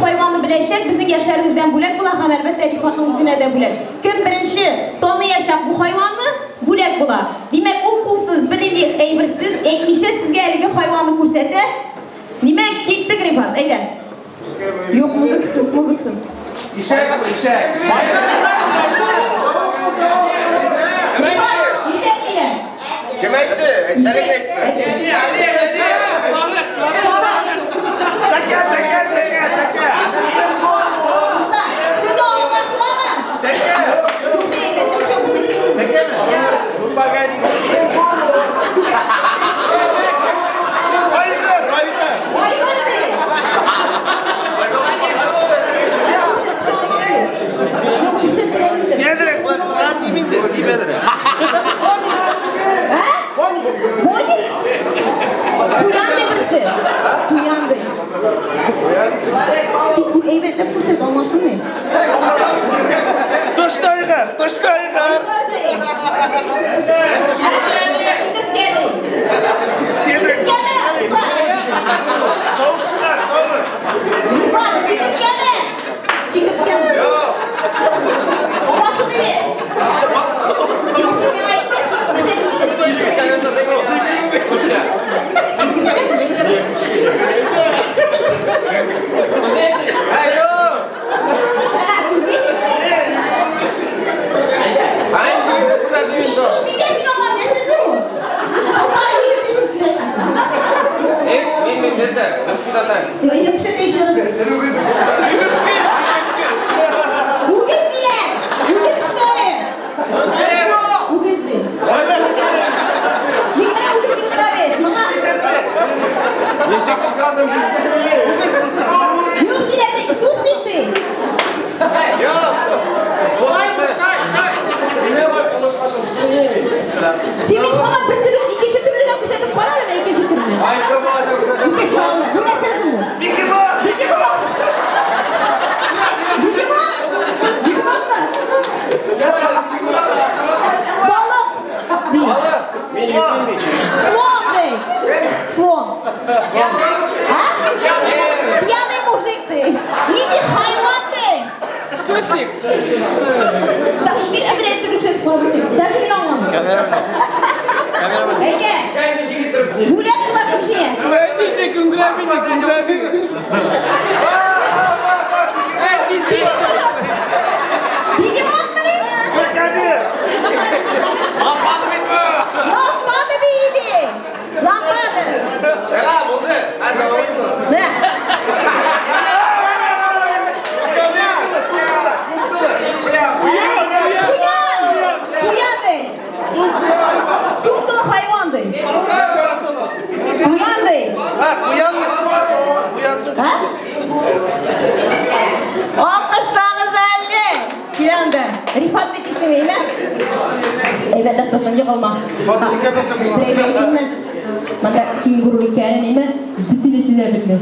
хайванны беләчәк, безнең яшьләребездән бүләк була һәм, әлбәттә, Рифатның үзенә дә бүләк. Кем беренче таныячак бу хайванны, бүләк була. Димәк, ул кулсыз, бернинди әйберсез, әйтмичә сезгә әлеге хайванны күрсәтә. Димәк, киттек, Рифат, әйдә. Юк, музыкасы, музыкасы. Ишәк, ишәк. Ишәк килә. Кем әйтте? Әйтсәгез әйтте. Тәкә, тәкә, тәкә, тәкә. Сезгә аңлашыламы? Тәкә. Тәкәме? Айгыр, айгыр. Тиедрәк, тиминде, тибедрәк. Коник? Куян ди берсе. Куян ди. Син әйбәтләп күрсәт, аңлашылмый. Точно айгыр, точно айгыр. Тиедрәк. Тавыш чыгар, тавыш. Рифат, чикерткәме? Чикерткәме? Юк. Аңлашылмый. Юк, син миңа әйтмәсең, күрсәт. Алло. Ә, күрмисеңме? Нигә син аңа нәрсә сору? Әйдә, күрсәт еще раз. Үгез килә! Үгез эшләре! Үгез ди. Мин менә үгез дип утыра бит. Моңа Ничек чыгардым? юк килә ди, суслик ди. Юк. Син бит һаман бер төрле, икенче төрле дә күрсәтеп кара әле, икенче төрле. Икенче авыз. Бу нәрсә бу? Бегемот. Бегемот! Бегемот? Бегемотмы? Балык! Ди. Слон ди. Слон. А? Пьяный мужик ты. Нинди хайван ты. Суслик. Так, икенче бер әйтеп күрсәтеп кара. Даже мин аңламыйм. Әйдә. Бүләк була кешегә. Бегемотмы? Лампада бейді. Лампада. Менә. Куян! Куян ди. Сумкалы хайван ди. Куян ди. А? Алкышлагыз әле. Киләм дә. Рифат бит исеме, әйме? Әйбәтләп тотын, егылма. Бер әйбер әйтимме? Монда кенгуру икәнен, әйме? Бөтенесе дә белми.